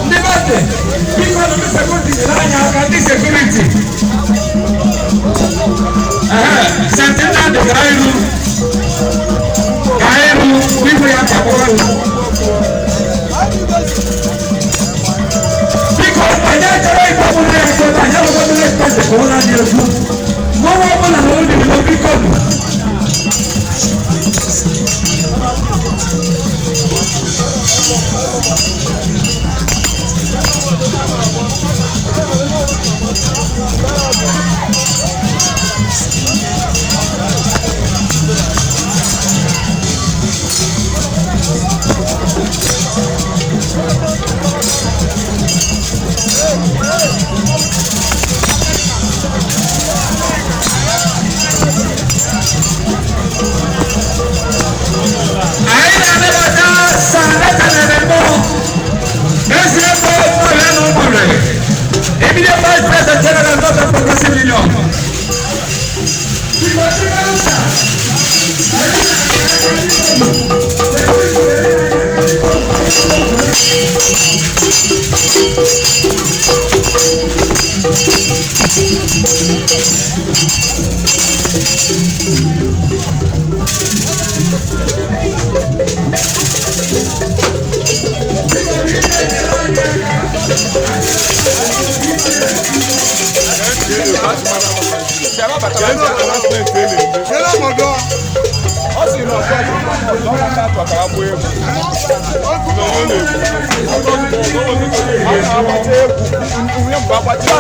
Ndị bade, biko, ndị security, nyere anyị aka. Ndị security, St. Nnamdị, gaa iru, gaa iru, biko. Ya ka kpọrọ, biko. Anyị achọrọ ikpe ọbụla ya ekwe. Anyị abụghị ndị respect ka ọ na-adị egwu mmanwụ ọbụla na ụlọ Igbo, biko. Anyị na-anabata Sanata na eziokwu ọrịa na ụmụrụ immediate vice president general, Northern Progressive Union. Ọ sị na ọkwa ọ na-ata atụ akara gbuo egwu. Ọ na-agbata egwu nwunye mgbe agbata.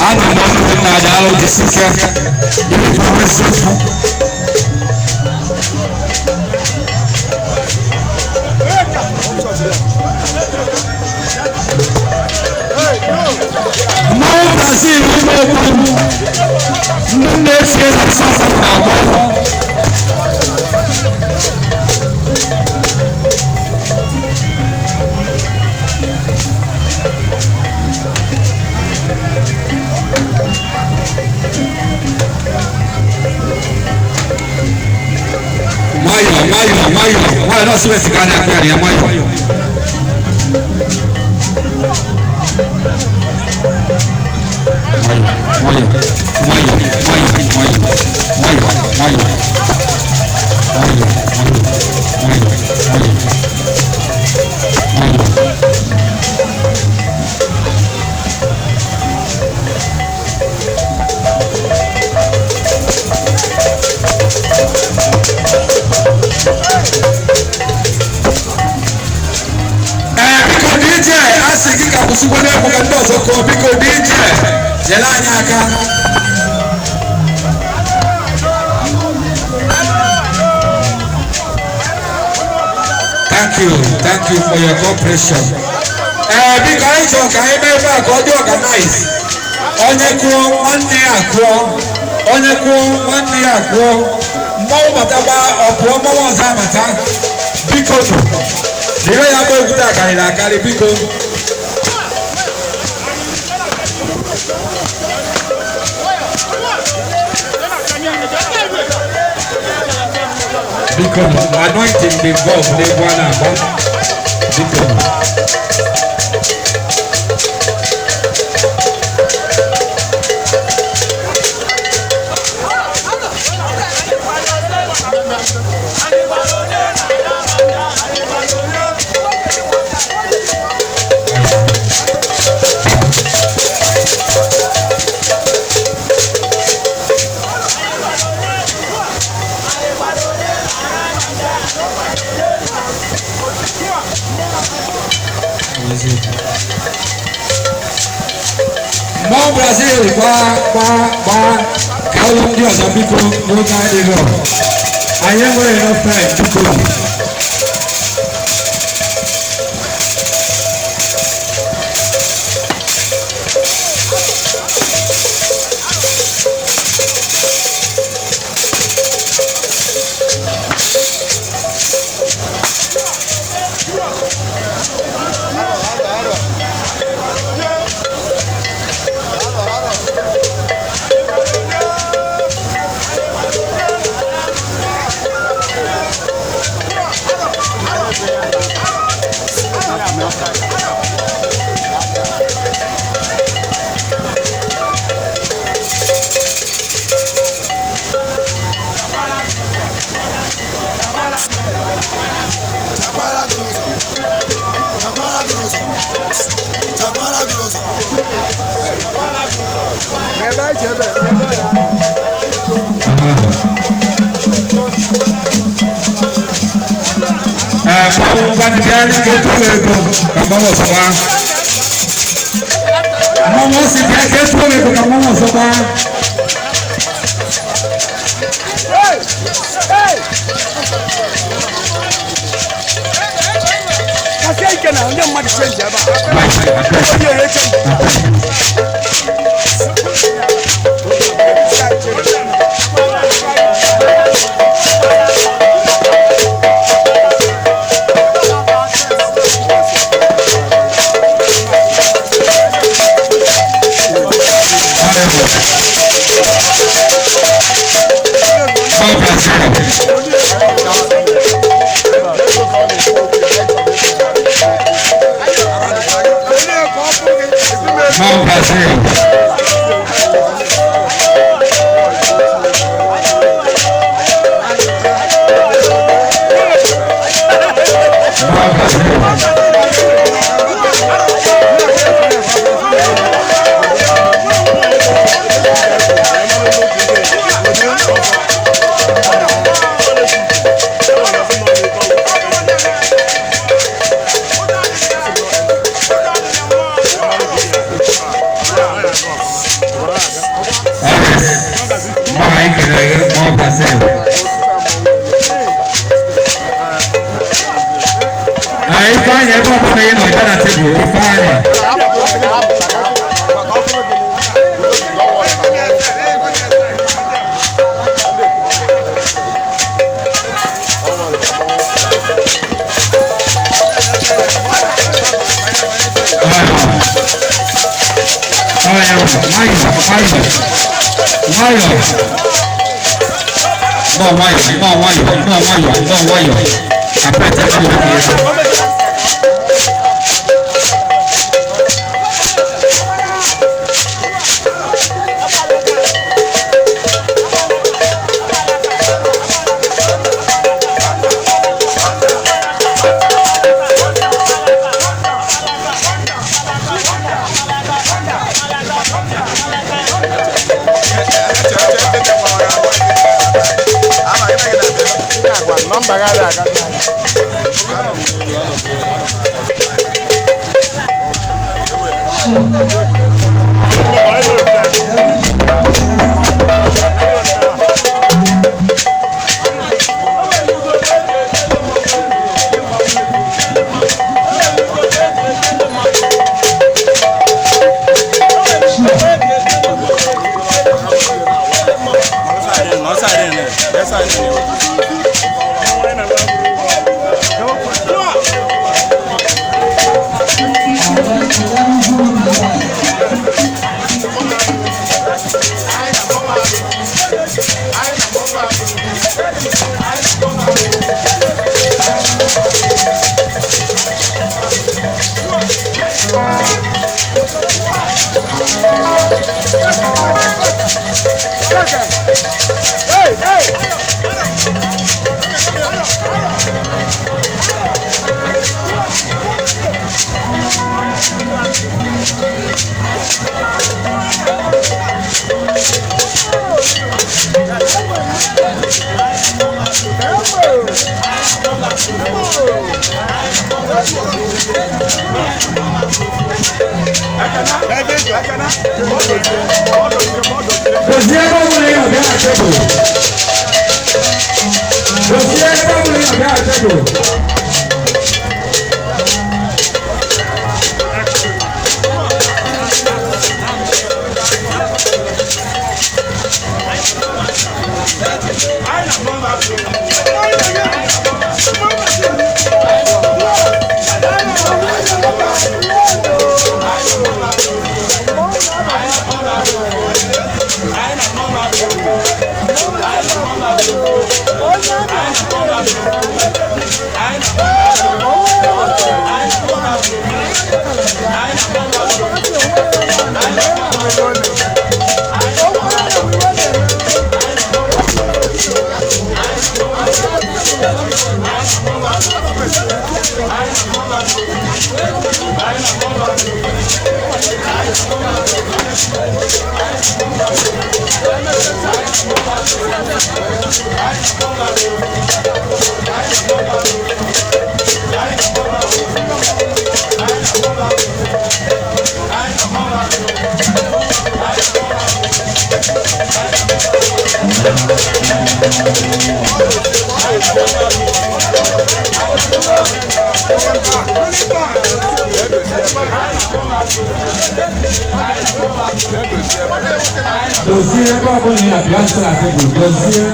Ana m ọnụ dị na daalụ, jisike ihe eziokwu. Mmanwụ Brazil ime okwu ndị na-eche na South Africa agba. Nwayọọ, nwayọọ, nwayọọ, nwayọọ náà síbẹ̀ sìgá ní akpẹ́ rẹ̀, nwayọọ. Nwayọọ, nwayọọ, nwayọọ, nwayọọ, nwayọọ, nwayọọ, nwayọọ, nwayọọ, nwayọọ, nwayọọ, nwayọọ. Ee, biko DJ, a sị gị ka kwụsịkwa n'egwu ka ndị ọzọ kụọ. Biko DJ, nyere anyị aka. Thank you, thank you for your cooperation. Ee, biko, anyị chọrọ ka anyị mee ebe a ka ọ dị organize. Onye kụọ, nwanne ya kụọ. Onye kụọ, nwanne ya kụọ. Mmọnwụ bata gbaa, ọ pụọ, mmọnwụ ọzọ abata. Biko nụ, ihe ya gba egwu taa karịrị akarị, biko. Biko nụ, anointing dị involved n'egwu a na-agba. Biko nụ. Mmọnwụ Brazil gbaa, gbaa, gbaa ka ụlọ ndị ọzọ, biko, n'oge adịghị. Anyị enweghị enough time, biko. Takwara gị ụzọ. Takwara gị ụzọ. Takwara gị ụzọ. Ebe anyị ji ebe, ebe ya. Ee, mmanwụ, ngwanụ, bịa ka etuo ego ka mmanwụ ọzọ gbaa. Mmanwụ si bịa ka etuo ego ka mmanwụ ọzọ gbaa. Hey! Hey! Kasie ike na onye mmadụ change ebe a. Onye ere change. Mmanwụ Brazil. Mmanwụ Brazil. Mmanwụ Brazil. Mma anyị kelere gị ma ọ pasịrị. Ifeanyị, ebe ọbụla ị nọ, bịa na tebụl, Ifeanyị. Nwayọ, nwayọ, nwayọ, nwayọ. Nọ nwayọ, nọ nwayọ, nọ nwayọ, nọ nwayọ. Apẹtẹ tí o fi yẹ. Nọmba gị adịghị aga. Dozie ebe ọbụla ị nọ, bịa na tebụl. Dozie ebe ọbụla ị nọ, bịa na tebụl. Dozie ebe ọbụla ị nọ, bịa nso na tebụl. Dozie.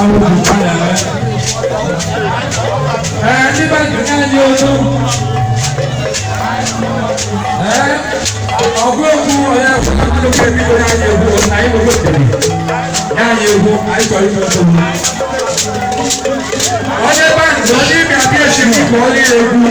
Ọrụ bụ nke a na-eme. Ee, ndị banki nye anyị olu. Ee, ọgụ egwu onye akwụkwọ ebido nye anyị egwu na anyị nwegotere. Nye anyị egwu, anyị chọrọ ime nsogbu. Onye banki, onye ime abịa echiri ka ọ lie egwu.